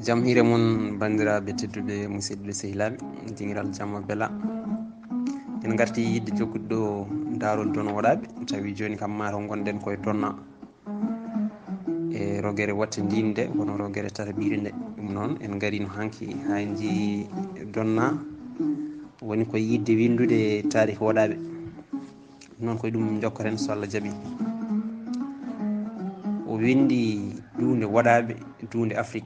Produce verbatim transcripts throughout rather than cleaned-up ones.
Jam hiire mon, banndiraaɓe tedduɓe, musidɓe, sehilaaɓe, dingiral jamma bela. En ngarti yiɗde jokkude ɗo daarol donna woɗaaɓe, tawi jooni kam maa to ngonɗen koye donna e rogere wattindinde, kono rogere tataɓire nde. Ɗum noon, en ngarino hanki haa en njii donna, woni ko yiɗde winndude taarih woɗaaɓe. Noon koye ɗum njokkoren so Allah jaɓi. O winndi duunde woɗaaɓe, duunde Afrik.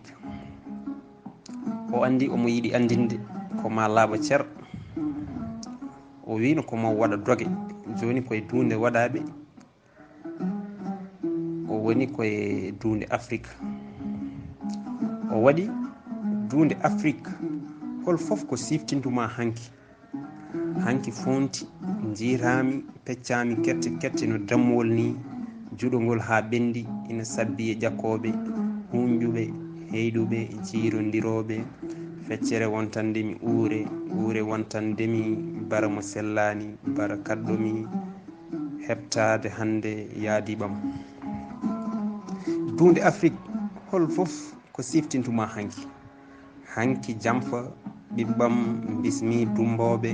O anndi omo yiɗi anndinde ko maa laaɓa cer. O wiino ko maa waɗa doge. Jooni koye duunde woɗaaɓe, o woni koye duunde Afrik. O waɗi duunde Afrik. Hol fof ko siftintu maa hanki. Hanki foonti, njiiraami, peccaami kette kette no dammuwol nii, juɗo ngol haa ɓenndi, ina sabbi e ƴakkooɓe, huunƴuɓe, heyɗuɓe, jiirondirooɓe, feccere wontande mi uure, uure wontande mi bara mo sellaani, bara kaɗɗo mi heɓtaade hannde yaadiiɓam. Duunde Afrik, hol fof ko siftintu maa hanki. Hanki jamfa ɓiɓɓam bismi dummbooɓe,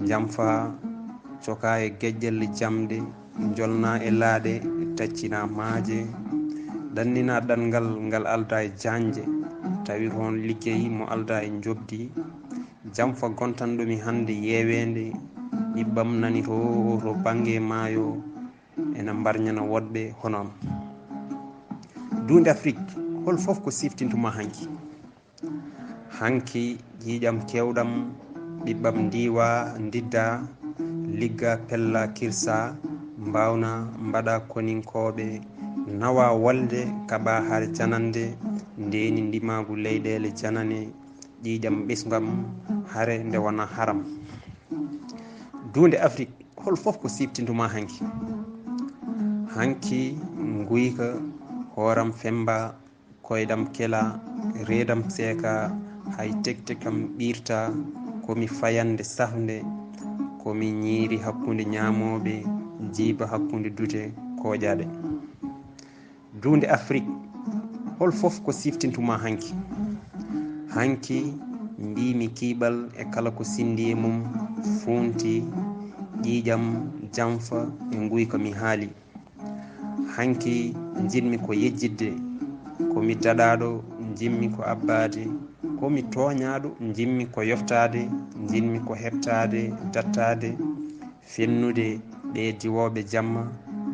jamfa coka e geƴƴelle jamde, njolna e laaɗe, taccina maaje, ɗannina ɗanngal ngal alda e jaanje, tawi toon liggey mo alda e njoɓdi. Jamfa gontanɗo mi hannde yeeweende, ɓiɓɓam nani to, to bannge maayo, ena mbarñana woɗɓe hono am. Duunde Afrik, hol fof ko siftintu maa hanki. Hanki ƴiiƴam keewɗam, ɓiɓɓam ndiiwa, ndidda, ligga, pella, kirsa, mbaawna, mbaɗa koninkooɓe, nawa wolde, kaɓa har janande, ndeeni ndimaagu leyɗeele janane, ƴiiƴam ɓesngam, hare nde wona haram. Duunde Afrik, hol fof ko siftintu maa hanki. Hanki nguyka, hooram femmba, koyɗam kela, reedam seeka, hay tektekam ɓiirta, ko mi fayannde sahnde, ko mi ñiiri hakkunde ñaamooɓe, jiiba hakkunde dute kooƴaaɗe. Duunde Afrik, hol fof ko siftintu maa hanki. Hanki mbiimi kiiɓal e kala ko sinndi e mum, fuunti, ƴiiƴam, jamfa e nguyka mi haali. Hanki njiɗmi ko yejjitde, ko mi daɗaaɗo, njiɗmi ko abbaade, ko mi tooñaaɗo, njiɗmi ko yoftaade, njiɗmi ko heɓtaade, daɗtaade, fennude ɓee diwooɓe jamma,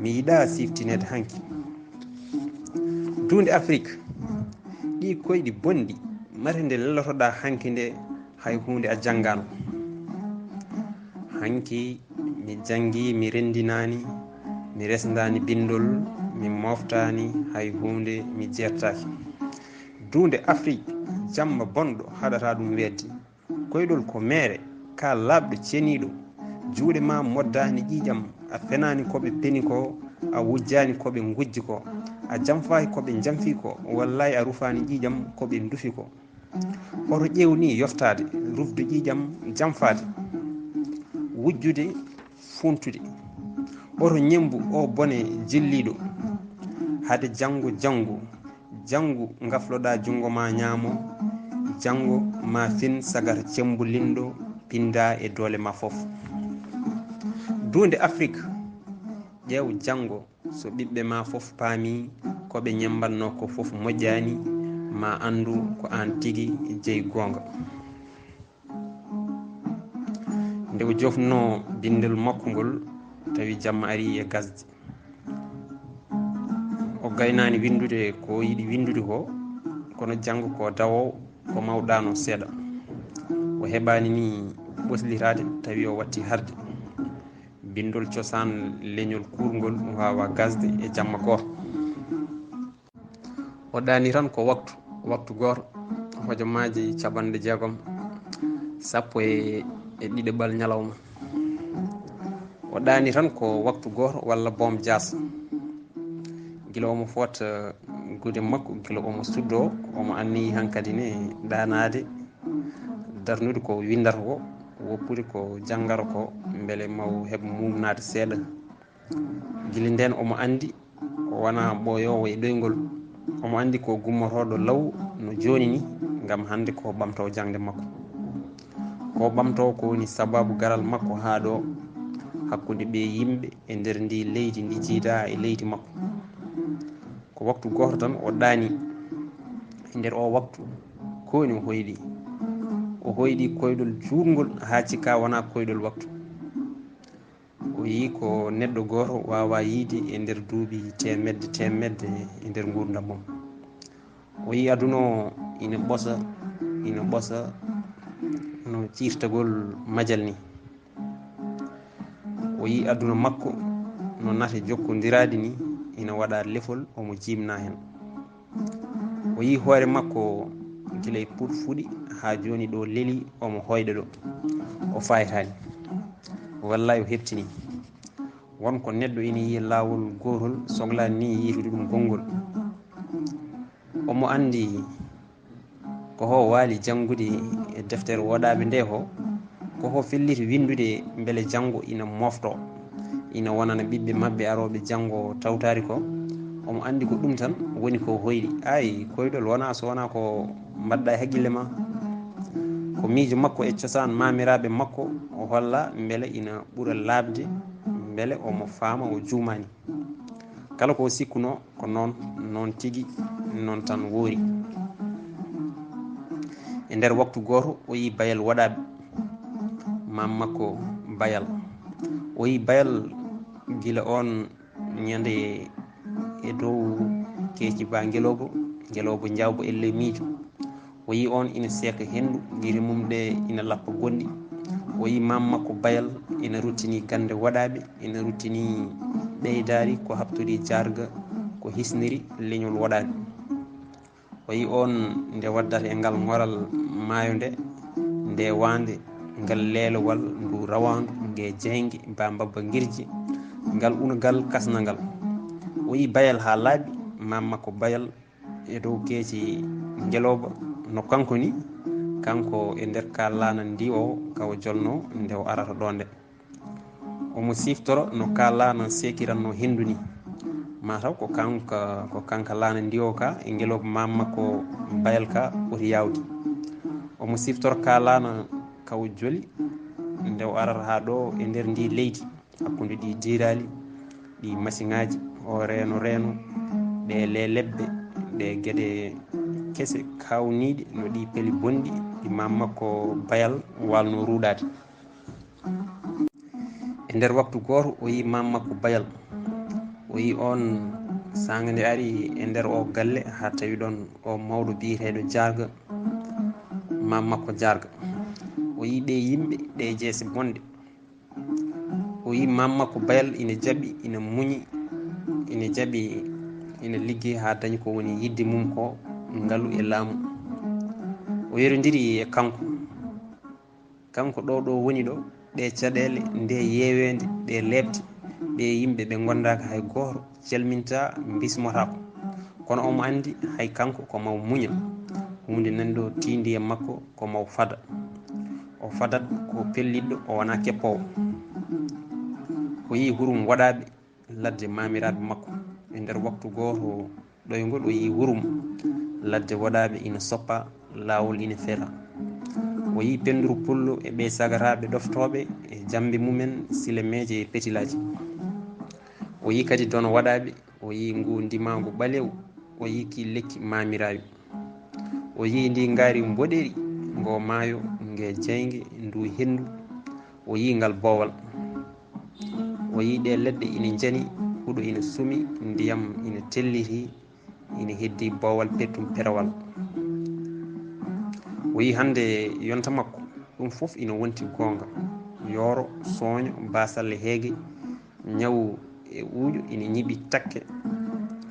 mi yiɗaa siftineede hanki. Duunde Afrik, ɗii koyɗi bonɗi, mate nde lellotoɗaa hanki nde hay huunde a janngaano. Hanki mi janngii, mi renndinaani, mi resndaani binndol, mi mooftaani hay huunde, mi jeertaaki. Duunde Afrik, jamma bonɗo haɗataa ɗum weeɓde. Koyɗol ko meere, ka laaɓɗo ceniiɗo. Juuɗe maa moddaani ƴiiƴam, a fenaani ko ɓe peni ko, a wujjaani ko ɓe ngujji ko, a jamfaaki ko ɓe njamfii ko, wallaahi a rufaani ƴiiƴam ko ɓe ndufi ko. Hoto ƴeew nii yoftaade, rufde ƴiiƴam jamfaade, wujjude, fuuntude. Hoto ñemmbu o bone jilliiɗo, hade janngo janngu. Janngu ngafloɗaa junngo maa ñaamo, janngo maa fin sagata cemmbu linɗo pindaa e doole maa fof. Duunde Afrik, ƴeew janngo so ɓiɓɓe maa fof paamii ko ɓe ñemmbatnoo ko fof moƴƴaani, maa anndu ko aan tigi jeyi goonga. Nde o jofnoo binndol makko ngol, tawi jamma arii e gasde. O gaynaani winndude ko o yiɗi winndude ko, kono janngo ko dawoowo, ko mawɗaano seeɗa. O heɓaani ni ɓoslitaade, tawi o watti harde. Binndol cosaan leñol kuurngol waawaa gasde e jamma gooto. O ɗaani tan ko waktu, waktu gooto, hojomaaji capanɗe jeegom, sappo e, e ɗiɗaɓal ñalawma. O ɗaani tan ko waktu gooto walla boom jaas. Gila omo fota gude makko, gila omo suddoo, omo anniyi hankadi ne ɗaanaade, darnude ko winndata ko, woppude ko janngata ko, mbele maw heɓ muumnaade seeɗa. Gila ndeen omo anndi o wonaa ɓooyoowo e ɗoyngol, Omo anndi ko gummotooɗo law no jooni ni, ngam hannde ko ɓamtoo jaŋde makko. Ko ɓamtoo ko woni sababu garal makko haa ɗo, hakkunde ɓee yimɓe e nder ndi leydi ndi jiidaa e leydi makko. Ko waktu gooto tan o ɗaani. E nder o waktu, ko woni o hoyɗi? O hoyɗi koyɗol juutngol haa cika wona koyɗol waktu. O yii ko neɗɗo gooto waawaa yiide e nder duuɓi teemedde teemedde e nder nguurndam mum. O yii aduna o ina ɓosa, ina ɓosa no ciirtagol majal ni. O yii aduna makko no nate jokkondiraade ni, ina waɗa lefol, omo jiimna heen. O yii hoore makko gila e puɗfuɗi haa jooni ɗo leli, omo hoyɗa ɗo. O faaytaani. Wallaahi o heɓtini. Won ko neɗɗo ina yiya laawol gootol, soklaani ni yiitude ɗum konngol. Omo anndi ko ho waali janngude e deftere woɗaaɓe nde ho, ko ho felliti winndude mbele janngo ina mofto, ina wonana ɓiɓɓe maɓɓe arooɓe janngo tawtaari ko. Omo anndi ko ɗum tan woni ko hoyɗi. Ay, koyɗol wonaa so wonaa ko mbaɗɗa e hakkille ma. Ko miijo makko e cosaan maamiraaɓe makko o holla mbele ina ɓura laaɓde, mbele omo faama o juumaani. Kala ko o sikkunoo ko noon, noon tigi, noon tan woori. E nder waktu gooto, o yii Bayal Waɗaaɓe, maam makko Bayal. O yii Bayal gila oon ñande e dow keeci ba ngeloobo, ngeloobo njaawbo elle miijo. O yii oon ina seeka henndu, gite mum ɗe ina lappa gonɗi. O yii maam makko Bayal ina ruttini gannde Waɗaaɓe, ina ruttini ɓeydaari ko haɓtori jaarga, ko hisniri leñol Waɗaaɓe. O yii oon nde waddata e ngal ŋoral maayo nde, nde waande, ngal leelowal, ndu rawaandu, nge jeynge, ba mbabba ngirji, ngal unagal kasnangal. O yii Bayal haa laaɓi, maam makko Bayal e dow keeci ngelooba, no kanko ni, kanko e nder ka laana ndi o ka o jolno nde o arata ɗo nde. Omo siftoro no ka laana seekiranno henndu ni. Mataw ko kanka, ko kanka laana ndi o ka e ngelooba maam makko Bayal ka ɓuri yaawde. Omo siftoro ka laana ka o joli nde o arata haa ɗo e nder ndi leydi, hakkunde ɗi diiraali, ɗi masiŋaaji, o reeno reeno, ɗe lelebbe, ɗe geɗe kese kaawniiɗe no ɗi peli bonɗi, ɗi maam makko Bayal waalno ruuɗaade. E nder waktu gooto, o yii maam makko Bayal. O yii oon saanga nde ari e nder o galle, haa tawi ɗoon o mawɗo biyeteeɗo Jaarga, maam makko Jaarga. O yii ɗe yimɓe, ɗe jeese bonɗe. O yii maam makko Bayal ina jaɓi, ina muñi, ina jaɓi, ina liggey haa dañi ko woni yidde mum ko, ngalu e laamu. O yerondiri e kanko. Kanko ɗo, ɗo woni ɗo, ɗe caɗeele, nde yeeweende, ɗe leeɓte, ɓe yimɓe ɓe ngondaaka hay gooto, calminta, mbismotaako. Kono omo anndi hay kanko ko maw muña. Huunde nan ɗo tiindi e makko ko maw fada. O fadat ko pelliɗɗo, o wonaa keppoowo. O yii hurum Waɗaaɓe ladde maamiraaɓe makko. E nder waktu gooto ɗoyngol, o yii hurum ladde Waɗaaɓe ina soppa, laawol ina fera. O yii pennduru pullo e ɓee sagaraaɓe ɗoftooɓe e jammbe mumen, silemeeje e petilaaji. O yii kadi dono Waɗaaɓe, o yii ngu ndimaangu ɓaleewu, o yii ki lekki maamiraaɓe. O yii ndi ngaari mboɗeeri, ngo maayo, nge jeynge, ndu henndu. O yii ngal boowal. O yii ɗe leɗɗe ina njani, huɗo ina sumi, ndiyam ina telliti, ina heddi boowal pettum perewal. O yii hannde yonta makko, ɗum fof ina wonti goonga. Yooro, sooño, baasal e heege, ñawu e uujo ina ñiɓi takke.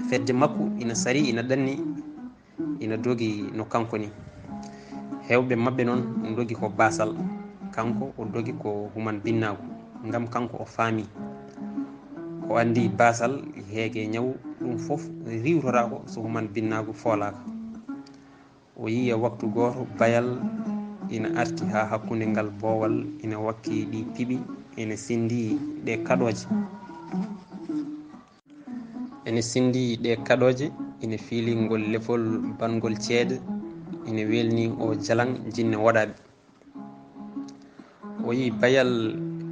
Fedde makko ina sari, ina ɗanni, ina dogi no kanko ni. Heewɓe maɓɓe noon ndogi ko baasal, kanko o dogi ko human binnaagu, ngam kanko o faami. O anndi baasal, heege, ñawu, ɗum fof riiwtoraako so human binnaagu foolaaka. O yii e waktu gooto Bayal ina arti haa hakkunde ngal boowal, ina wakki ɗi piɓi, ina sinndi ɗe kaɗooje. Ene sinndi ɗe kaɗooje, ina fiili ngol lefol banngol ceede, ina welni o jalan jinne woɗaaɓe. O yi bayal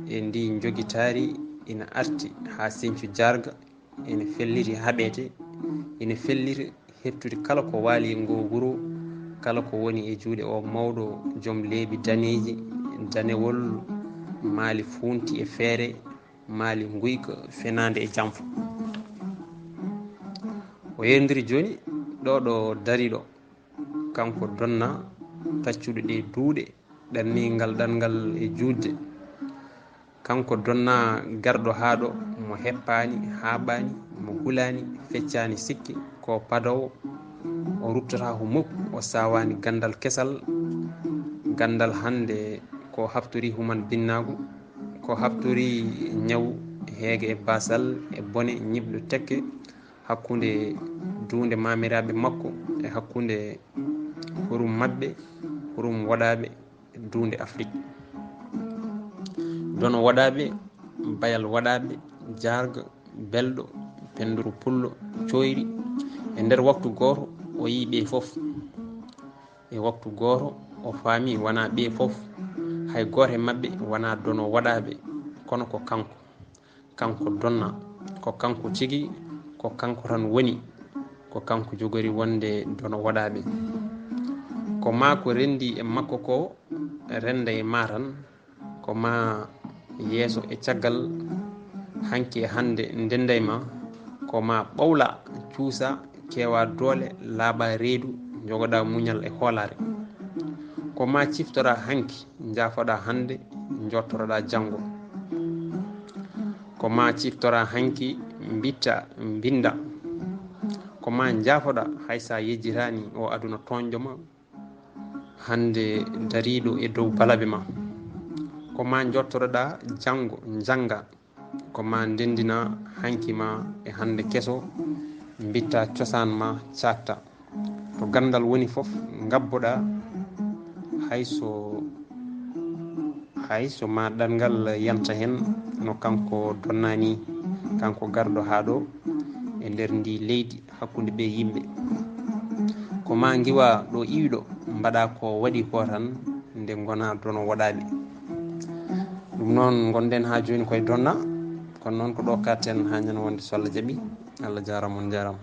e ndi njogitaari ina arti haa sencu jaarga, ina felliti haɓeete, ina felliti heɓtude kala ko waali e ngo wuro, kala ko woni e juuɗe o mawɗo joom leeɓi daneeji, danewol, maali fuunti e feere, maali nguyka fenaande e janfa. O yeerdiri jooni ɗo ɗo dariiɗo, kanko Donna taccuɗo ɗe duuɗe, ɗannii ngal ɗanngal e juutde. Kanko Donna garɗo haa ɗo, mo heppaani, haaɓaani, mo hulaani, feccaani sikke, ko padoowo, o ruttata ko mukk, o saawaani ganndal kesal, ganndal hannde ko haftori human binnaagu, ko haftori ñaw, heege e basal, e bone, ñiɓɗo tekke, hakkunde duunde maamiraaɓe makko e hakkunde hurum maɓɓe, hurum woɗaaɓe duunde Afrik. Dono woɗaaɓe, bayal woɗaaɓe, jaarga, belɗo, pennduru pullo, coyri. E nder waktu gooto, o yii ɓe fof. E waktu gooto, o faami wonaa ɓe fof. Hay gooto e maɓɓe wonaa dono woɗaaɓe, kono ko kanko. Kanko Donna, ko kanko tigi, ko kanko tan woni, ko kanko jogori wonde dono woɗaaɓe. Ko maa ko renndi e makko ko rennda e maa tan, ko maa yeeso e caggal, hanki e hannde ndennda e maa, ko maa ɓawla, cuusa, keewa doole, laaɓa reedu, njogoɗa muñal e hoolaare. Ko maa ciftora hanki, njaafoɗa hannde, njottoroɗa janngo. Ko maa ciftora hanki, mbitta, mbinnda. Ko maa njaafoɗa hay so a yejjitaani o aduna toonƴo ma, hannde dariiɗo e dow balabe ma. Ko maa njottoroɗa janngo, njannga. Ko maa ndenndina hanki ma e hannde keso, mbitta cosaan ma, caatta. To ganndal woni fof, ngabboɗa, hay so, hay so ma ɗanngal yanta heen, no kanko Donna ni, kanko garɗo haa ɗo e nder ndi leydi hakkunde ɓe yimɓe. Ko maa ngiwa ɗo iwiɗo, mbaɗa ko waɗi ko tan, nde ngona dono woɗaaɓe. Ɗum noon, ngonɗen haa jooni koye Donna, kono noon ko ɗo katten haa ñande wonde so Allah jaɓi. Allah jaaraama, on njaaraama.